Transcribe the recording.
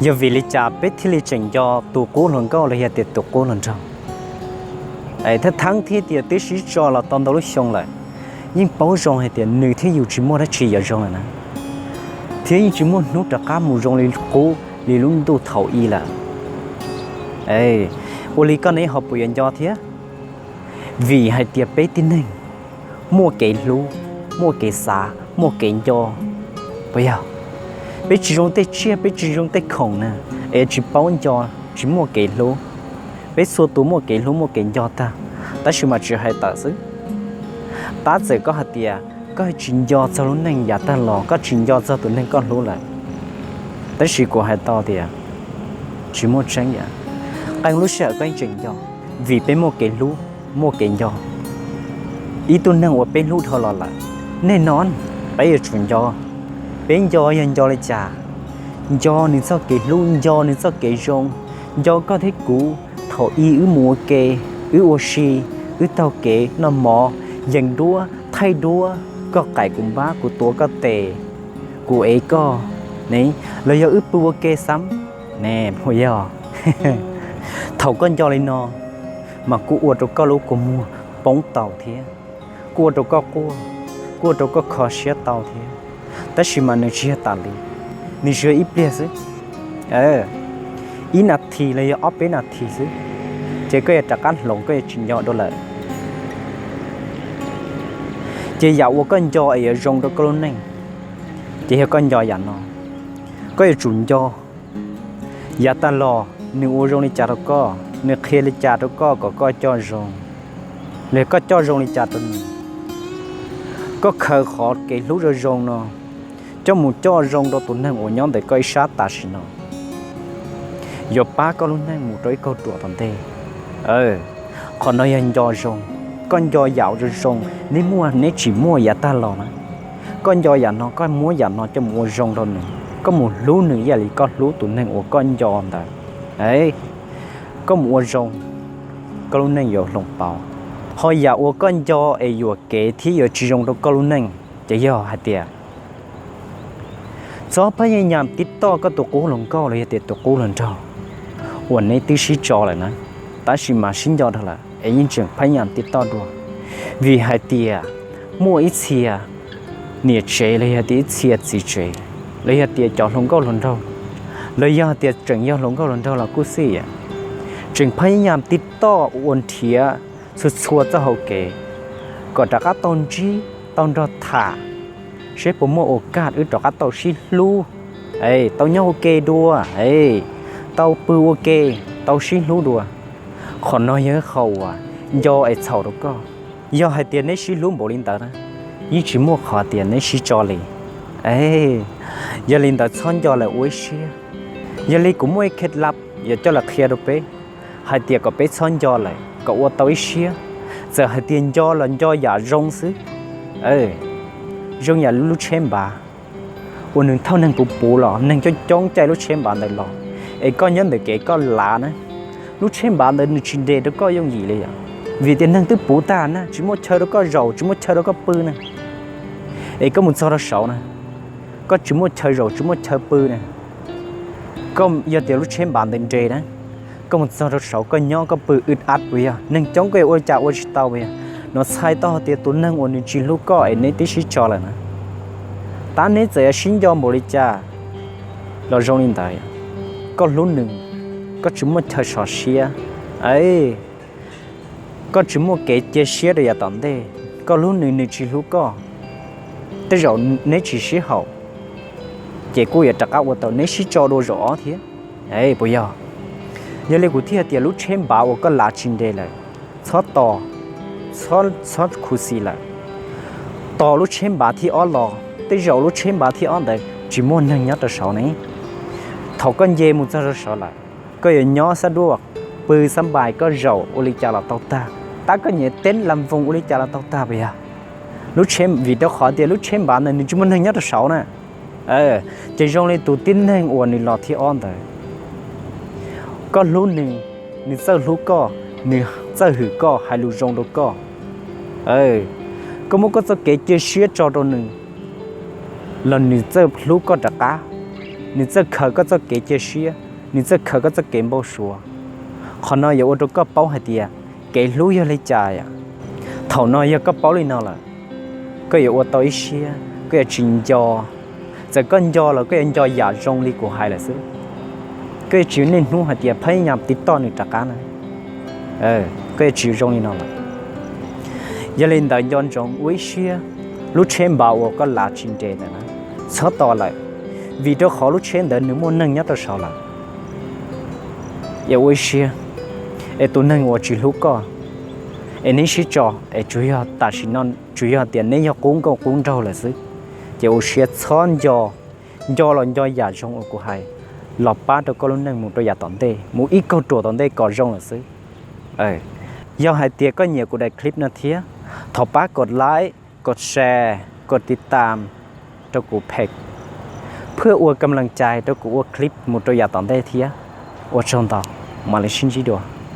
Yog vim li cas peb thiaj li tseem nco tus qub hluas nkauj los yog tias tus qub hluas nraug? Thaj theeb thiab tias twb sib tso los tau ntau lub xyoo lawm, yeej paub zoo hais tias nws thiab yus tsis muaj dab tsi yuav zoo lawm na, thiab yeej tsis muaj hnub rov qab mus zoo li qub li lub ntuj thaum ub lawm. Ua li koj ne ho puas yuav nco thiab? Vim hais tias peb tib neeg muaj kev hlub, muaj kev xav, muaj kev nco, puas yog? Peb tsis zoo tej tsiaj, peb tsis zoo tej khoom na, es tsis paub nco, tsis muaj kev hlub. Peb txhua tus muaj kev hlub muaj kev nco tag, tab sis mas tsis hais tawm xwb. Tab txawm koj hais tias koj tsis nco txog lub neej yav tag los, koj tsis nco txog tus neeg koj hlub lawm, tab sis kuv hais tau tias tsis muaj tseeb yam. Qee lub sij hawm koj yeej tseem nco, vim peb muaj kev hlub, muaj kev nco. Ib tug neeg uas peb hlub dhau los lawm, nej no peb yuav tsum nco. Peb nco yog nco li cas? Nco nws txoj kev hlub, nco nws txoj kev zoo, nco koj thiab kuv thaum ub wb mus ua ke, wb ua si, wb taug kev noj mov, yees duab, thaij duab, koj qaim kuv npab, kuv tuav koj tes, kuv ev koj, ne, los yog wb pw ua ke xab, ne, puas yog? Thaum koj nco li no, mas kuj ua rau koj lub kua muag poob tau thiab, kuj ua rau koj quaj, kuj ua rau koj kho siab tau thiab. Tab sis mas nws tsis yog tas li, nws tsis yog ib pliag xwb, ib nas this los yog ob peb nas this xwb, ces koj yuav rov qab hloov, koj yuav tsis nco dua lawm. Ces yam uas koj nco es yuav zoo rau koj lub neej, ces yog koj nco yam no. Koj yuav tsum nco yav tag los nws ua zoo li cas rau koj, nws qhia li cas rau koj kom koj coj zoo, los yog koj coj zoo li cas rau nws. Koj khaws qhov kev hlub zoo zoo no coj mus coj zoo rau tus neeg uas nyob ntawm koj ib sab tam sim no, yuav pab koj lub neej mus rau ib kauj ruam tom ntej. Qhov no yog nco zoo. Koj nco yam zoo zoo neb muaj neb tsis muaj yav tag los na. Koj nco yam no, koj muab yam no coj mus ua zoo rau nws, koj mus hlub nws ib yam li koj hlub tus neeg uas koj nco ntawd. Koj mus ua zoo, koj lub neej yuav hloov pauv. Ho yam uas koj nco es yuam kev thiab yuav tsis zoo rau koj lub neej, ces yog hais tias txhob phab nyaj nyam tib toj koj tus qub hluas nkauj los yog tias tus qub hluas nraug uas neb twb sib tso lawm na, tab sis mas sib nco dhau lawm es yeej tseem phab nyaj nyam tib toj dua. Vim hais tias muaj ib txhia niam tsev los yog tias ib txhia txiv tsev, los yog tias cov hluas nkauj hluas nraug, los yog tias tseem yog hluas nkauj hluas nraug los kuj xij, tseem phab nyaj nyam tib toj ua nrhiav txhua txhua txoj hau kev kom rov qab tau ntsib tau nrog tham, seb puas muaj ua kaj wb rov qab tau sib hlub, tau nyob ua ke dua, tau pw ua ke, tau sib hlub dua. Qhov no yog ib qho uas nco es txhaum rau koj. Yog hais tias neb sib hlub npaum li ntawd na, yeej tsis muaj qhov tias neb sib tso li. Yog li ntawd txhob nco lawm ua ib siab. Yog li kuv muaj ib khev lab yuav coj los qhia rau peb hais tias kom peb txhob nco lawm kom ua tau ib siab. Txawm hais tias nco los nco yam zoo xwb, zoo yam lub tsheb npav uas nws thauj neeg puv puv los neeg coob coob caij lub tsheb npav ntawd los, es koj nyob ntawm kev koj lav na, lub tsheb npav ntawd nws tsis nres rau koj yooj yim li yom, vim tias neeg twb puv tag na, tsis muaj chaw rau koj zaum, tsis muaj chaw rau koj pw na. Es koj mus txog rau saud na, koj tsis muaj chaw zaum tsis muaj chaw pw na. Koj yog tias lub tsheb npav ntawd nres na, koj mus txog rau saud koj nyob koj pw wb ab puas yog? Neeg coob koj yuav ua cas ua tsis tau puas yog? No txhais tau hais tias tus neeg uas nws tsis hlub koj es neb twb sib tso lawm na, tab neb txawm yuav sib nco npaum li cas los zoo li ntawd, koj hlub nws, koj tsis muaj chaw sov siab, koj tsis muaj kev cia siab rau yav tom ntej. Koj hlub nws, nws tsis hlub koj, tej zaum neb tsis sib haum, ces kuj yuav rov qab ua tau neb sib tso dua zaum ob thiab, puas yog? Yog li kuv thiaj tias lub tsheb npav uas koj lav tsis nres lawm, txhob tos, txhob khuv xim lawm, tos lub tsheb npav thib ob los. Tej zaum lub tsheb npav thib ob ntawd tsis muaj neeg nyob rau saud ne. Thaum koj nce mus txog rau saud lawm, koj yuav nyob xab duaj, pw xab npais, koj zaum ua li cas los tau tag, tab koj nyiam teb la voos ua li cas los tau tag puas yog? Lub tsheb, vim rau qhov tias lub tsheb npav ntawd nws tsis muaj neeg nyob rau saud na. Ces zoo li tus tib neeg uas nws los thib ob ntawd, koj hlub nws, nws txawj hlub koj, nws txawj hwm koj, hais lus zoo rau koj, koj muab koj txoj kev cia siab tso rau nws los nws txawj hlub koj rov qab. nws txawj khaws koj txoj kev cia siab, nws txawj khaws koj txoj kev npau suav. Qhov no yuav ua rau koj paub hais tias kev hlub yog li cas. Thaum no yog koj paub li no lawm, koj yuav ua tau ib siab, koj yuav tsis nco. Txawm koj nco los koj yuav nco yam zoo li kuv hais lawm xwb. Koj yuav tsis niaj hnub hais tias phab nyas tiv toj nws rov qab na. Koj yuav tsis zoo li no lawm. Yog li ntawd nco ntsoov ua ib siab, lub tsheb npam uas koj lav tsis nres ntawm na, txhob tos lawm, vim rau qhov lub tsheb ntawd nws muaj neeg nyob rau saud lawm. Yuav ua ib siab, es tus neeg uas tsis hlub koj, es neb sib tso, es tsuas yog tam sim no tsuas yog tias neb yog qub nkauj qub nraug lawm xwb, ces ua siab txhob nco. Nco los nco yam zoo uas kuv hais, los pab rau koj lub neej mus rau yav tom ntej, mus ib kaug ruam tom ntej kom zoo lawm xwb. Yog hais tias koj nyiam kuv daim clip no thiab, thov pab kov like, kov share, kov tiv tam rau kuv page, phwj ua kam lees cai rau kuv ua clip mus rau yav tom ntej thiab. Ua tsaug ntau, mam li sib ntsib dua.